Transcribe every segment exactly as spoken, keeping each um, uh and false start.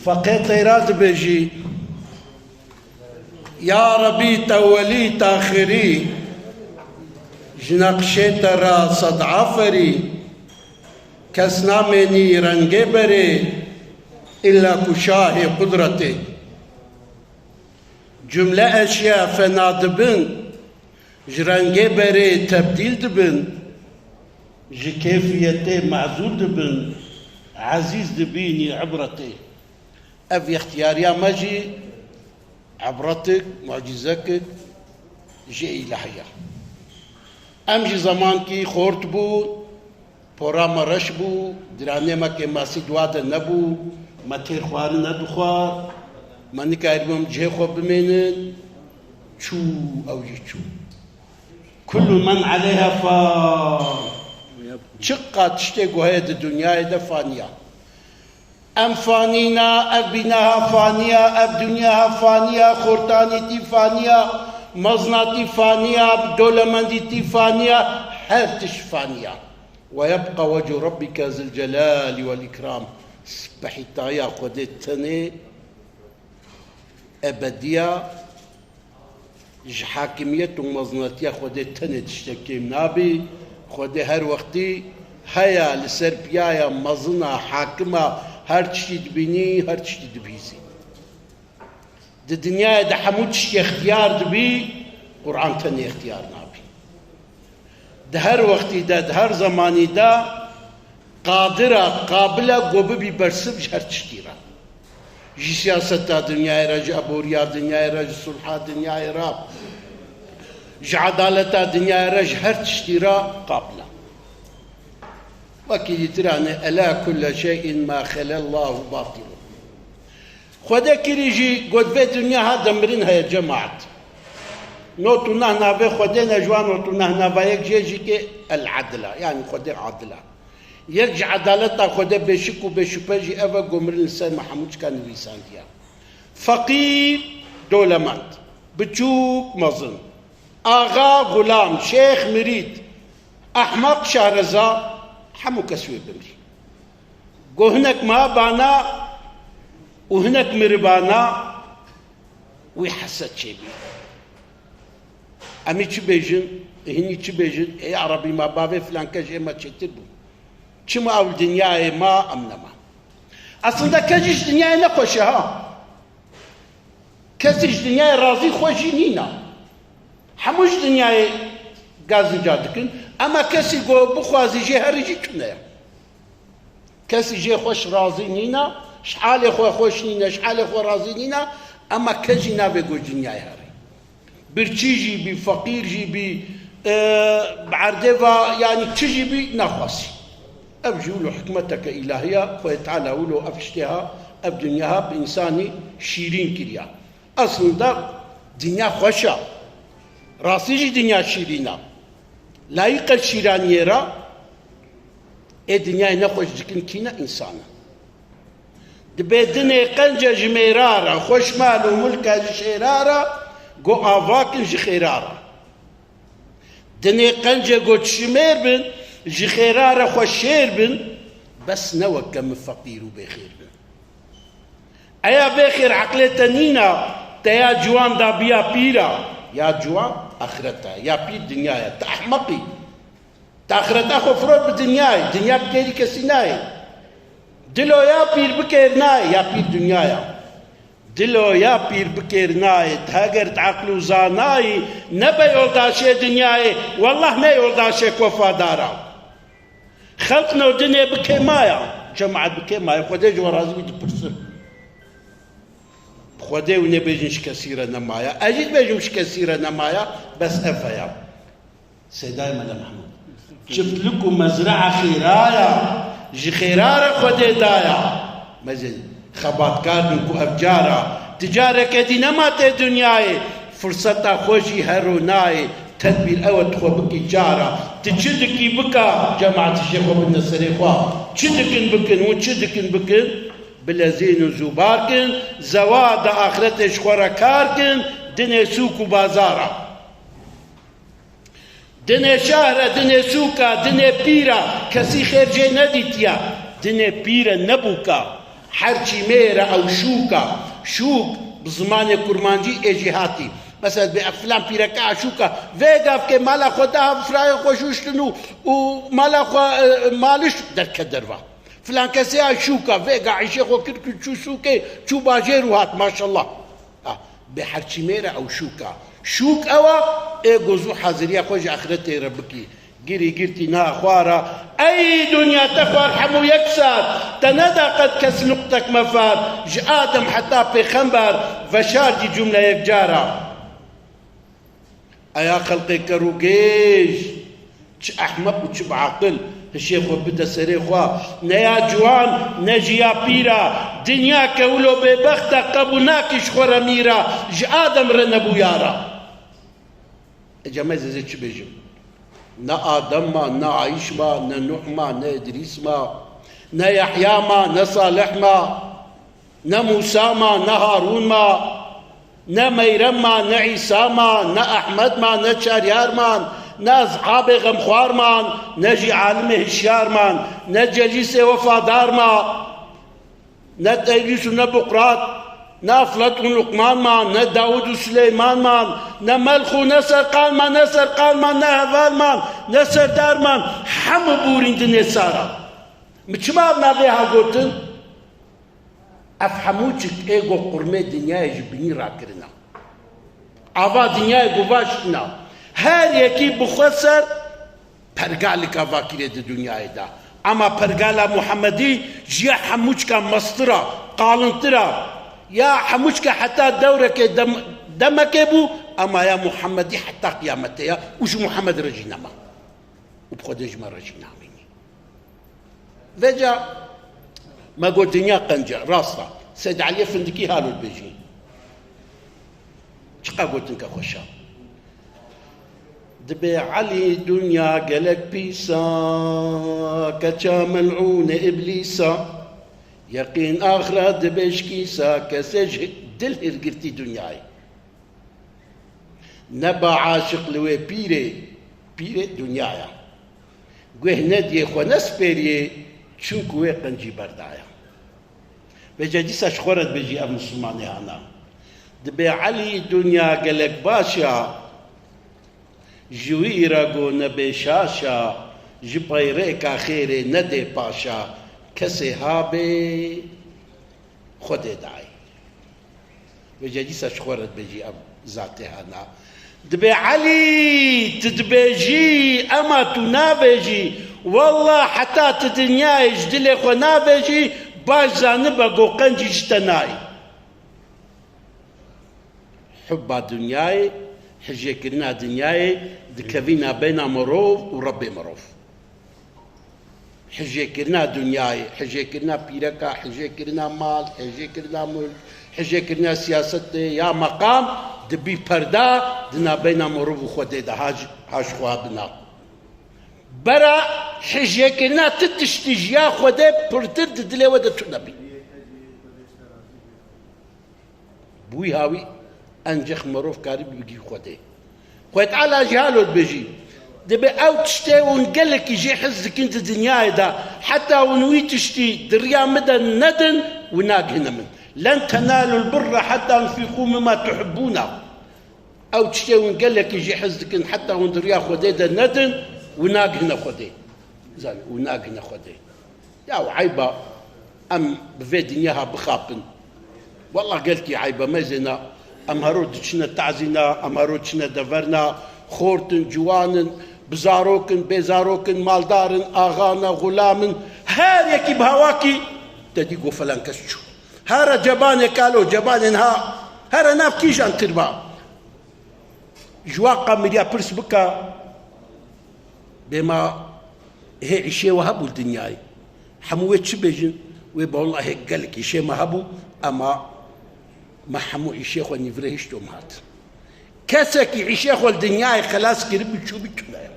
Feqê teyra dibêjî, Ya Rebî te welî te xêrî, ji neqşê te re sed aferî, kes namênî rengê berê, illa ku şahê qudretê. Cumle eşya fena dibin, ji rengê berê tebdîl dibin, ji kêfiyetê mezûr dibin, ezîz dibînî ibretê. Ev yextiyariya me jî ibretik, mucîzekik ji îlahî ye. Em jî zemankî xort bû, pora me reş bû, diranê me kêmasî di wa de nebû, me têr xwarin nedixwar, me nikaribû em cihê xwe bimênin, çû, ew jî çû. Kullu men aleyha fan. Çiqa tiştê ku heye di dinyayê de faniya. Em fanîna, ev bînaha faniya, ev dinyaya faniya, xortanîtî faniya, mezinatî faniya, dolemendîtî faniya, her tişt faniya. Ve yebqa wecu rabbike zil celali vel ikram. Spehîtaya Xwedê tenê ebediya. Ji hakimiyet û mezinatiya Xwedê tenê tiştek kêm nabî. Xwedê her wextî heye, li ser piyaya mezina, hakima, her tiştî dibînî, her tiştî dibihîzî. Di dinyayê de hemû tiştî extiyar dibî, Quran tenê extiyar nabî. Di her wextî de, di her zemanî de qadir e, qabil e ku bibî bersiv ji her tiştî re. Ji siyaseta dinyayê re, ji eboriya dinyayê re, ji sulha dinyayê re, ji edaleta dinyayê re, ji her tiştî re qabil e. Wekî dîtiranê, ela kulle şeyin ma xelallahu batilun. Xwedê kirî jî got, vê dinya ha de mirin heye cemaat. Not û neh navê Xwedê ne, ji wan not û neh nava yek jê jî ke el-Adil e. Yanî Xwedê adil e. Yek ji edaleta Xwedê bêşik û bêşupe jî ev e, ku mirin li ser me hemû çika nivîsandiye. Feqîr, dewlemend, biçûk, mezin, axa, xulam, şêx, mirîd, ehmeq, şahreza, hemû kes wê bimirî. Ku hinek ma bana û hinek miribana, wî heset çêbî. Em ê çi bêjin? Ê hinî çi bêjin? Ê Erebî ma bavê filan kes ji ê me çêtir bû. Çima ew li dinyayê ma, em nema? Aslında kes jî ji dinyayê nexweş e ha. Kesî ji dinyayê razî xweş jî nîna. Hemû ji dinyayê gazinca dikin. Ema kesî ku bixwazî jê herî jî tune ye. Kesî jê xweş razî nîna, ji halê xwe xweş nîne, ji halê xwe razî nîna, ema kes jî nabê ku ji dinyayê herî. Birçî jî bî, feqîr jî bî, e, bi erdê va, yanî çi jî bî, naxwazî. Ev jî wilo hikmeteke îlahî ya, Xwedê Teala wilo ev tiştê ha, ev dinya ha bi însanî şîrîn kiriya. Aslında dinya xweş e. Rastî jî dinya şîrîn e. Layîqe şîraniyê re, ê dinyayê nexweş dikin kî ne? Însan e. Dibê dinê qence ji mêra re, xweş mal û milke ji şêra re, go ava kin ji xêra re. Dinê qence go çi ji mêr bin, ji xêra re xwe şêr bin, bes ne weke min feqîr û bêxêr bin. Eya bêxêr eqlê te nîna, te ya ciwan dabiya pîra, ya ciwan axirete, ya pîr dinyaya, te ehmeqî. Te axireta xwe firot bi dinyayê, dinya bi kêrî kesî nayê. Dilo ya pîr bi kêr nayê, ya pîr dinyaya. Dilo ya pîr bi kêr nayê, heger di eql û zanayî nebe yoldaşê dinyayê, wellah ne yoldaşek wefadar a. Xelq no dinê bi kê maya, cemaet bi kê maya, Xwedê ji we razî bî dipirsin. Xwedê û nêbêjin ji kesî re nemaya. Ez jî dibêjim ji kesî re nemaya, bes ev heya. Seydayê Mele Mehmûd. Çiftlik û mezraa xêra ya, ji xêra re Xwedê daya. Mezin, xebatkar bin ku ev cara, ti careke dî nema tê dinyayê, firseta xwe jî her ro nayê, tedbîr ew e tu xwe bikî cara. Ti çi dikî bika, cemaat jê xwe bidine serê xwe. Çi dikin bikin, hûn çi dikin bikin, bilezîn û zûbar kin, zewa de axretê ji xwe re kar kin, dinê sûk û bazara. Dinê şehre, dinê sûka, dinê pîra, kesî xêr jê nedîtiya. Dinê pîre nebûka. Her çî mêr e ew şûk e. Şûk bi zimanê kurmancî ê jêhatî. Mesela dibê ev filan pîreke şûk e. Vê gavkê mala xwe daha bi firayê xwe şûştin û, û mala xwe, e, maliş derket derva. Filan kesê ya şûk e. Vê ga îşê xwe kir ku çû sûkê, çû bajêr û hat, maşallah. Ha, bê her çî mêr e ew şûk e. Şûk ew e, ê ku zû haziriya xwe ji axretê re bikî. Girî girtî niha xwar e. Ey dinya te xwar hemû yek sar. Te neda qet kes nuqtek mefar. Ji Adem heta Pêxember veşartî cumle yek car e. Eya xelqê ker û gêj, çi ehmeq û çi bi aqil, hişê xwe bide serê xwe. Ne ya ciwan, ne jî ya pîr e. Dinya kewil û bêbext e, qebûl nakî ji xwe re mîr e. Ji Adem re nebû yar e. Ece me zêzê çi bêjim? Ne Adem ma, ne Ayîş ma, ne Nuh ma, ne Îdrîs ma, ne Yehya ma, ne Salih ma, ne Mûsa ma, ne Harûn ma, ne Meyrem ma, ne Îsa ma, ne Ehmed ma, ne Çaryar man, ne Ezhabê Xemxwar man, ne jî alimê hişyar man, ne Celîsê Wefadar ma. Ne Eylûs û ne Buqrat, ne Eflatûn Luqman man, ne Dawûd û Sileyman man, ne Melx û ne Serqan man, ne Serqan man, ne Heval man, ne Serdar man, hemû bûrîn dinê sara. Min çima ev navê ha gotin? Ev hemû çik ê go qurmê dinyayê ji binî rakirina. Ava dinyayê guvaştina. Her yekî bi xwe ser pergalika vakirê di dinyayê de. Ama pergala Muhammedî ji ya hemûçka mestir a, qalintir a. Ya hemûçka heta dewrekê dem-, demekê bû, ama ya Muhammedî heta qiyametê ya û ji Muhammed re jî nema. Û bi Xwedê ji me re jî namînî. Vêca me got dinya qenc e, rast e. Seyd Eliyê Findikî halo dibêjî. Çiqa gotinke xweş e. Dibê Elî dinya gelek pîs e, keça melûnê îblîs e. Yeqîn axre dibê ji kîs e, kesê ji dil hîrgirtî dinyayê. Neba aşiq li wê pîrê, pîrê dinyaya. Guh nediyê xwe nespêriyê, çunku wê qencî berdaya. Vêca dîsa ji xwe re dibêjî ev misilmanê hana. Dibê Elî dinya gelek baş a, ji wî re go nebê şaş a, ji peyrêka xêrê nedê paş a, kesê habê Xwedê dayê. Vêca dîsa ji xwe re dibêjî ev zatê hana. Dibê Elî, tu dibêjî, ema tu navêjî. Wallah heta tu dinyayê ji dilê xwe navêjî, baş zanibe go qencî ji te nayê. Hubba dinyayê, hijêkirina dinyayê dikevî nabeyna mirov û Rebbê mirov. Hijêkirina dinyayê, hijêkirina pîreka, hijêkirina mal, hijêkirina mulk, hijêkirina siyasetê ya meqam dibî perda di nabeyna mirov û Xwedê de, ha ji, ha ji xwe bina. Bera hijêkirina ti tiştî ji ya Xwedê pirtir di dilê we de tune bî. Bi wî hawî encex mirov karî bigî Xwedê. Xwed Teala jî halo dibêjî, dibê ew tiştê hûn gelekî jê hez dikin di dinyayê de, heta hûn wî tiştî di riya min de nedin, wî nagihine min. Len tenalul birra heta tunfîqû mimma tuhibbûna. Ew tiştê hûn gelekî jê hez dikin, heta hûn di riya Xwedê de nedin, wî nagihine Xwedê. Zanî, wî nagihine Xwedê. Ya eyba em bi vê dinya ha bixapin. Wallah gelkî eyba mezêna. Em hero diçine tazîna, em hero çine deverna, xort in, ciwan in, bi zarok in, bê zarok in, maldar in, axa ne, xulam in, her yekî bi hawakî te dî go falan kes çû. Here cebanê kalo, cebanên ha, here nav kîjan tirba. Ji wan qamiriya pirs bika, bê ma hê îşê we hebû li dinyayê. Hemû wê çi bêjin? Wê bi wellahê gelek îşê me hebû, ema me hemû îşê xwe nîvirê hişt û me hat. Kesekî îşê xwe li dinyayê xelas kiribû, çûbû tune ye.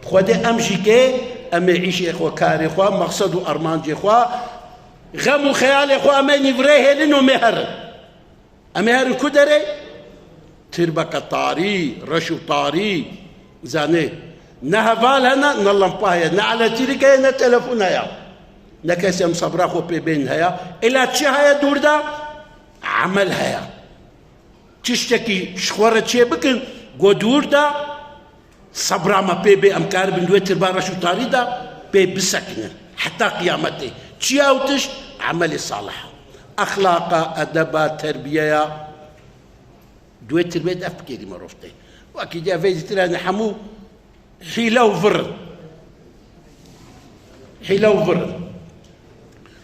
Bi Xwedê em jî kê, em ê îşê xwe, karê xwe, mexsed û armancê xwe, xem û xeyalê xwe em ê nîvirê hêlin û mê herin. Em ê herin ku derê? Tirbeke tarî, reş û tarî, zanê. Ne heval hene, ne lampa heye, ne elektrik heye, ne telefon heye. Ne kesê em sebra xwe pê bên heye. Êla çi heye dûr de? Emel heye. Tiştekî ji xwe re çê bikin, go dûr de sebra me pê bê, em karibin di wê tirba reş û tarî de pê bisekinin. Heta qiyametê. Çi ye ew tişt? Emelê salih. Exlaqa, edeba, terbiyeya. Di wê tirbê de ev bi kêrî mirov tê. Wekî dî ev ê zîtir hene hemû hîle û vir in. Hîle û vir in.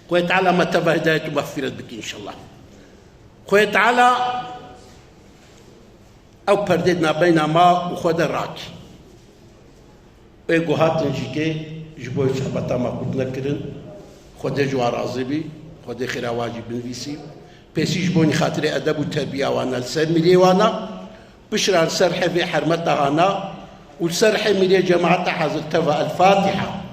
Xwedê Teala me teva hidayet û mexfîret bike înşellah. Xwedê Teala ew perdê di nabeyna ma û xwe de rakî. Ê ku hatin jî kê ji bo hiç xebata me qut nekirin, Xwedê ji wan razî bî, Xwedê xêra wan jî binivîsî. Pêsî ji bonî xatirê edeb û terbiya wan e, li ser mîrê wan e, piştre li ser hevê hermeta wan e û li ser hê mîrê cemaeta hazir teva. El Fatiha.